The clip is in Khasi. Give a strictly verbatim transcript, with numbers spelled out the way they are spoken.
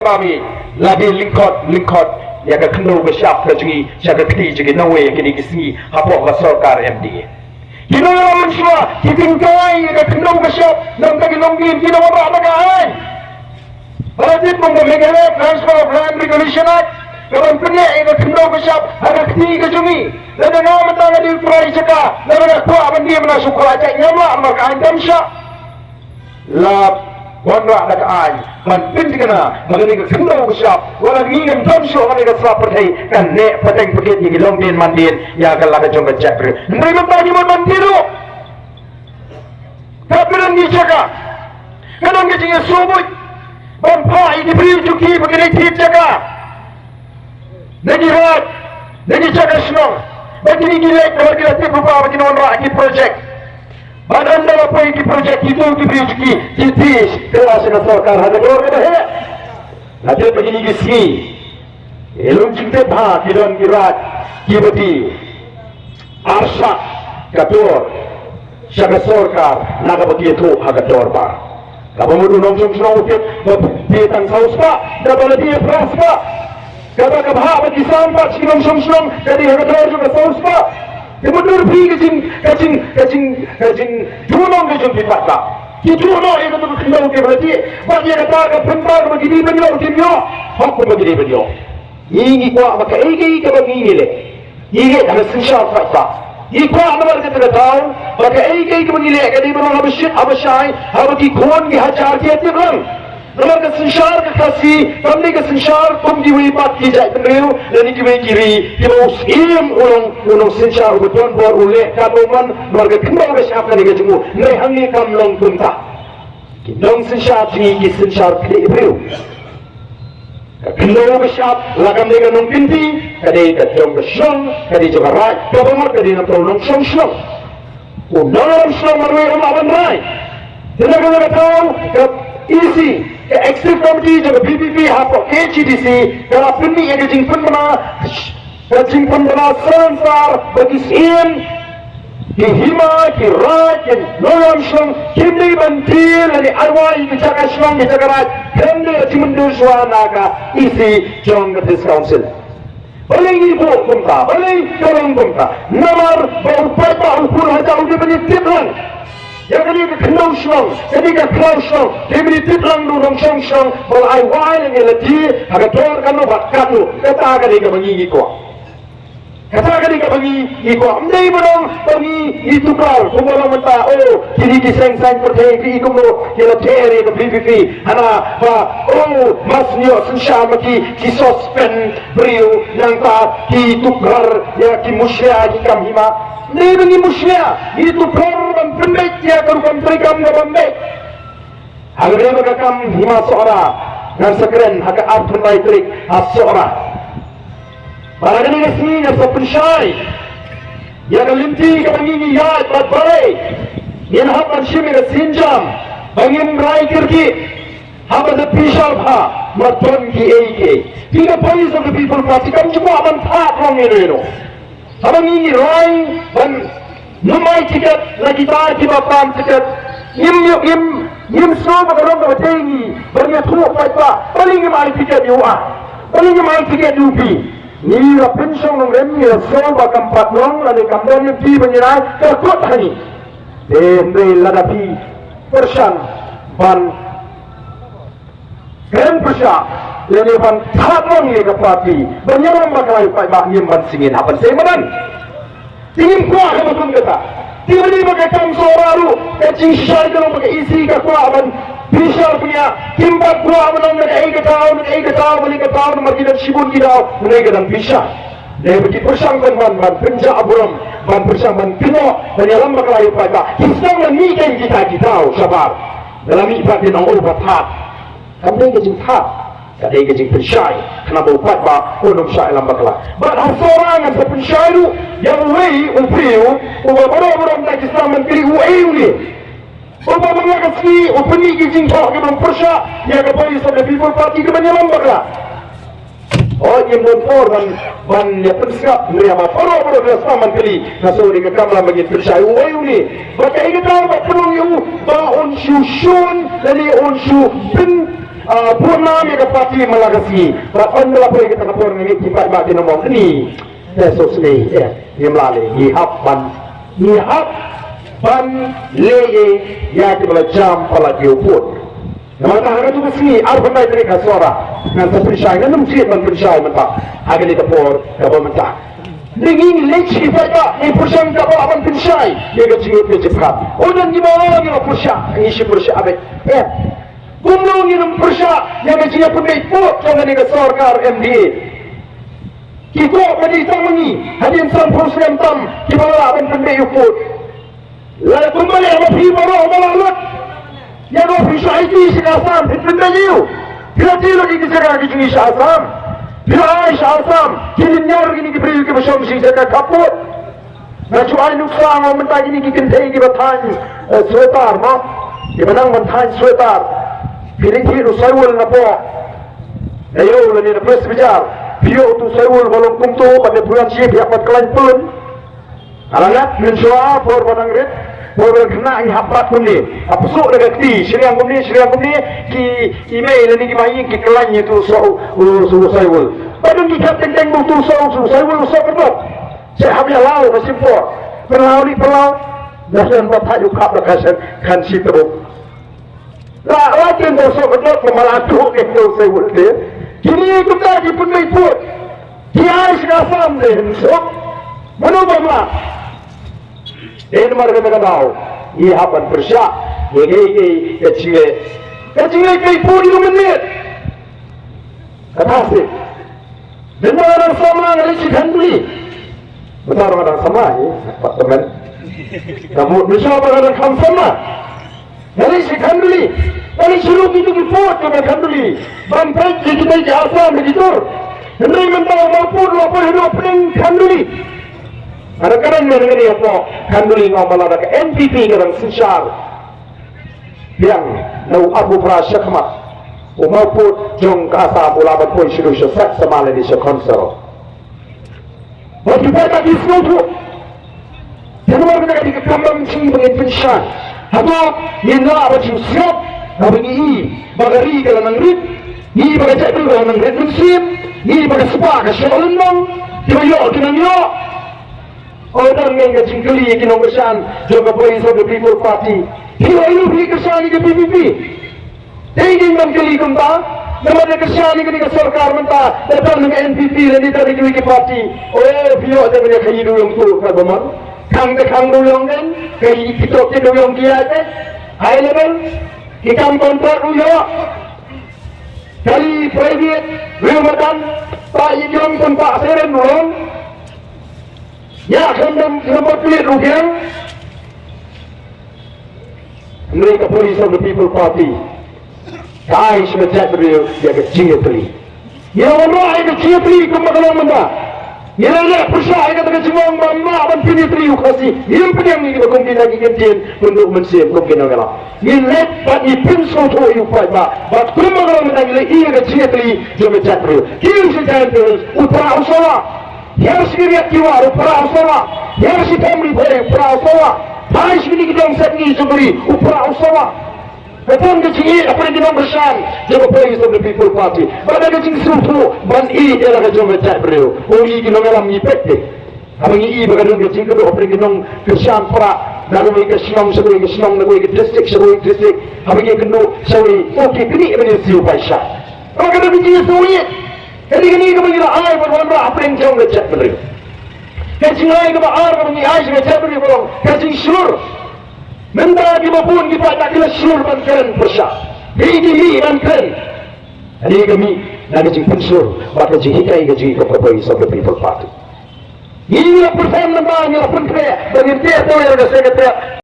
Ba mi la dei lyngkot lyngkot ïa ka khyndew ka shyiap ka jong ngi sha ka kti jong ki nongwei ïa kine ki sngi hapoh ka sorkar M D A. Ki nongïalam mynshuwa ki tyngkai ïa ka khyndew ka shyiap namar ki longdien ki nongwei ba ka aiñ. Ba la tip kum ka Meghalaya Transfer of Land Recognition Act ka ban pynleh ïa ka khyndew ka shyiap ha ka kti ka jong ngi. Lada nga mynta nga dei u trai jaka lada nga kwah ban dei mynta shu kwah jait ngam lah namar ka aiñ dam shah. La wanrah da ka aiñ ban pynthikna ba kane ka khyndew ka shyiap wat la ngi ngam don shuh kane ka sla pyrthei kan neh pateng pakit ïa ki longdien mandien ïa ka lad ka jong ka jaitbynriew. Hynrei mynta ngi mut ban tip ruh ka pyrshah ngi jaka ka don ka jingïasyllok ban phah ïa ki briew jong ki ba kane thied jaka. Na ki raid, na ki jaka shnong. Ba kine ki leit ba ki la tip ruh ba kin wanrah ki projek. Ba ynda la poi ki projek ki tu ki briew ki ki ki ki la sha ka sorkar ha ka dor ka heh. La tip ba kine ki sngi. Ki long jingtip ha ki don ki raid ki ba ki arshah ka dor sha ka sorkar na kaba ki ïathuh ha ka dorbar. Kaba mut u nongshong shnong u tip ba phi tang saw spah, kaba la dei phra spah. Kaba ka bhah ba ki san pat sha ki nongshong shnong ka dei ha ka dor jong ka saw spah. Te mut dur phi ka jing ka jing ka jing ka jingduh nong ka jong phi pat ba ki duh noh ïa kata ka khyndew kaba la dei. Bad ïa kata ka bynta kaba ki dei ban ïoh kim ïoh. Hok kumba ki dei ban ïoh. Ngi ngi kwah ba kaei kaei kaba ngi ngi leh ngi leh ha ka synshar paidbah. Ngi kwah namar kata ka daw ba kaei kaei kaba ngi leh ka dei ban long haba shit haba shai haba ki khun ki hajar ki ïa tip lang. Namar ka synshar ka Khasi kam dei ka synshar kum kiwei pat ki jaitbynriew lane kiwei ki ri kiba u Syiem u long u long synshar uba don bor u leh katba u mon namar ka khyndew ka shyiap ka dei ka jong u. Hynrei hangne kam long kumta. Ki nongsynshar jong ngi ki synshar khlieh briew. Ka khyndew ka shyiap la kam dei ka nongkynti, ka dei ka jong ka shnong, ka dei jong ka raid, kaba mut ka dei na ka nongshong shnong. U nongïalam shnong marwei um lah ban rai. Te na kane ka daw ka E C, ka executive committee jong ka V P P hapoh K H A D C ka la pynmih ïa ka jingpynbna ka jingpynbna sensar ba ki syiem, ki hima, ki raid, ki nongïalam shnong kim dei ban die lane arwai ki jaka shnong ki jaka raid. Khlem dei ka jingmyndur shuwa na ka E C jong ka District Council. Balei ngi buh kumta, balei ka long kumta? Namar ba u paidbah u pur hajar u dei ban ïa tip lang ïa kane ka khyndew shnong, kane ka khlaw shnong. Dei ban ïa tip lang da u nongshong shnong ba la ai wai lane la die ha ka dor kano bad kano. Kata ka dei kaba ngi ngi kwah. Kata ka dei kaba ngi ngi kwah. Ym dei ban long ba ngi ngi tuklar kumba long mynta, oh, kine ki seng saiñ pyrthei ki i kumno ki la ther ïa ka V P P. Hana ba, oh, mas ngi ïoh synshar ma ki, ki suspend briew, nangta ki tuklar ïa ki mushlia ki kam hima. Ym dei ba ngi mushlia, ngi tuklar ban pynbeit ïa ka rukom treikam kaba ym beit. Ha kane ka kam hima Sohra ngan sa kren ha ka arphew lai tarik ha Sohra. Ba la kane ka sngi ngan sa pynshai ïa ka lynti kaba ngi ngi ïaid bad balei ngin hap ban shim ïa ka sienjam ba ngin rai kyrkieh. Haba da bishar bha ma don kiei kiei. Ki ka Voice of the People Party kam ju kwah ban thad long ïano ïano. Haba ngi ngi rai ban ym ai tiket na kita kiba pan tiket. Ngim ïoh ngim ngim sngew ba ka long kaba dei ngi ban ïathuh paidbah. Balei ngim ai tiket ïa u ah? Balei ngim ai tiket ïa u phi? Ngi la pynshong nongrim ngi la sngew ba kam pat long lane kam don lynti ban ïa rai ka kut ha ngi. Te hynrei lada phi pyrshang ban kren pyrshah lane ban thad long ïa ka party ban ïalam bakla ïa u paidbah ngim ban sngewbha ban sei madan. Te ngim kwah kaba kum kata. Te mynta ba ka kam Sohra ruh ka jingshisha ka long ba ka E C ka kwah ban bishar pynïaid. Kim pat kwah ban long na kaei ka daw na kaei ka daw na kaei ka daw namar ki don shibun ki daw na kaei ka dang bishar. Dei ba ki pyrshang ban ban ban pynjah burom ban pyrshang ban kynnoh ban ïalam bakla ïa u paidbah. Ki sdang ban mih kein kita ki daw shabar. Lada mih pat kin ong oh ba thad. Kam dei ka jingthad, ka dei ka jingpynshai. Khnang ba u paidbah un ym shah ïalam bakla. Bad ha Sohra ngan sa pynshai ruh ïa uwei u briew uba baroh baroh mynta ki sdang ban kylli uei une. Uba man la ka sngi u pynmih ki jingthoh kiba ym pyrshah ïa ka Voice of the People Party kiban ïalam bakla. Hooid ngim don por ban ban ïa pynsngap, hynrei haba baroh baroh ki la sdang ban kylli nga sngew dei ka kamram ba ngin pynshai uei une. Bad kaei kata ba pynlong ïa u ba un shu shun lane un shu pyn Ah, pun nam ïa ka party man la ka sngi. Bad ynda la poi kata ka por nga ngeit ki paidbah kin ong, ni te sosne, eh, ngim lah leh, ngi hap ban, ngi hap ban leh ïa kiba la jam palat ïa u vote. Namar kata ha katu ka sngi, arphew khyndai tarik ha Sohra, ngan sa pynshai, ngan ym jied ban pynshai mynta ha kane ka por kaba mynta. Ngi ngi leit sha ki paidbah, ngi pyrshang kaba ban pynshai ïa ka jingïeit ka jingpyrkhat. Ynda ngi ba ngi la pyrshah, ngi shu pyrshah beit. Eh, kumno ngin ym pyrshah ïa ka jingïapynbeit vote jong kane ka sorkar M D A? Ki kwah ban ïa tang ma ngi hadien sanphew snem tam kiba la lah ban pynbeit ïa u vote. Lada kumba leh ba phi baroh ba la lut, ïa ba phi shah aiti sha ka Assam, phin pynbeit ïa u. Phi la tei lut ïa ki jaka ki jong ngi sha Assam. Phi la ai sha Assam, ki lynñiar kine ki briew kiba shong sha ki jaka khappoh. Nga ju ai nuksa nga mynta kine ki kynthei kiba thaiñ, eh, sweater mo, kiba nang ban thaiñ sweater. Phi leit thied u saiwul napoh, na ïew lane na Press Bazar. Phi ïoh utu u saiwul ba long kumto, bad ne pyrshang shi phi hap ban khlaiñ pylun. Ala ngat mynshuwa por ba nang rit, por ba nang khynnah ngi hap bat kumne. Hap pyrshah da ka kti, shiliang kumne, shiliang kumne, ki, ki mei lane ki maïing ki khlaiñ ïa utu u soh, u, u, u saiwul. Ba dang ki khap teng teng ba utu u soh, u saiwul u soh kyrpad. Sha hap ïa law ka shim por. Pynlaw ni pynlaw. Dah shen ba thait u khap da ka shen khan shi tebuk. La la kin da soh ka dok ma la tu ke to se wul de. Kini kumta ki pynbeit vote. Ki ai sha Assam de hin soh. Mano ba ma. Dei namar kata ka daw, ngi hap ban pyrshah ïa ka, ka, ka jingleh, ka jingleh ka i pud ïa u mynmiet. Kata seh. Mynta nga dang samla, nga leit sha Khanduli. Mynta nga dang samla hi, pat temen. Ka mut mynshwa ba nga dang kham samla. Nga leit sha Khanduli. Nga leit sha ruh kito ki pud jong ka Khanduli ban peit ïa kita ki Assam ha ki tur. Hynrei mynta u Mawpud u la poi haduh pdeng Khanduli. Nga dang kren mynne ïa ka pud Khanduli, nga ong ba lada ka N P P ka dang synshar biang na u arphew phra shakhmat, u Mawpud jong ka Assam u lah ban poi sha ruh sha Sep Samale ne sha Khonsero. Ba ki paidbah ki sngewthuh. Te namar kata ka dei ka kam ba ngin pynshai. Hato ngin lah ban shu sngap haba ngi i ba ka ri ka la nang rit, ngi i ba ka jaitbynriew ka la nang rit mynsiem, ngi i ba ka spah ka shoh lynnong, kiba ïoh ki nang ïoh. O, dang ngin ka jingkylli ïa ki nongkyrshan jong ka Voice of the People Party. Phi ïoh ïa u phi kyrshan ïa ka V P P. Dei ngin ban kylli kumta, namar da kyrshan ïa kane ka sorkar mynta da don na ka N P P lane da don na kiwei ki party. O, phi ïoh da kane ka ïa dewiong tu ka ba mon. Khang da khang dewiong kan, ka ïa ki tok ki dewiong ki ïa te. High level, ki kam kontrak u ïoh. Kali private, real madan, ta ïa ki long pun ta seren u long. Ïa khlem dam, khlem bad pynleit ruh biang. Hynrei ka Voice of the People Party ka ai sha ka jaitbynriew ïa ka jingïatylli. Ïa wanrah ïa ka jingïatylli kumba ka long mynta. Ïa leh pyrshah ïa kata ka jingong ba ym lah ban pynïatylli u Khasi. Ngim pdiang ïa kiba kum kine ki kyntien pynduh mynsiem kum ki nongïalam. Ngin leit bad ngi pynsngewthuh ïa u paidbah. Bad kumba ka long mynta ngi leh ïa ka jingïatylli jong ka jaitbynriew. Ki ïa u shi jaitbynriew u Prah u Sawah. Hiar shi riat ki war u Prah u Sawah. Hiar shi family phe u Prah u Sawah. Phai shi kine ki dong sepngi jong ka ri u Prah u Sawah. Ka don ka jingïeit hapdeng ki nongkyrshan jong ka Voice of the People Party. Bad ka jingsngewthuh ban ïeit ïa la ka jong ka jaitbynriew. U ngi ki nongïalam ngi peit te. Haba ngi i ba ka don ka jingkynduh hapdeng ki nongkyrshan Prah na kawei ka shnong sha kawei ka shnong, na kawei ka district sha kawei ka district. Haba ngi kynduh sha kawei, u ki kynduh ban ïa siew paisa. Haba ka don ka jingïeit. Ka dei kane kaba ngi la ai ban wanrah hapdeng jong ka jaitbynriew. Ka jingai kaba ar kaba ngi ai sha ka jaitbynriew ka long ka jingshlur. Mynta kiba bun ki paidbah ki la shlur ban kren pyrshah. Ki ki mih ban kren. Kane ka mih na ka jingpynshlur bad ka jinghikai ka jong ngi kum ka Voice of the People Party. Ngi la pyrshang mynta, ngi la pynkhreh ba ngin teh tang ïa ka Secretariat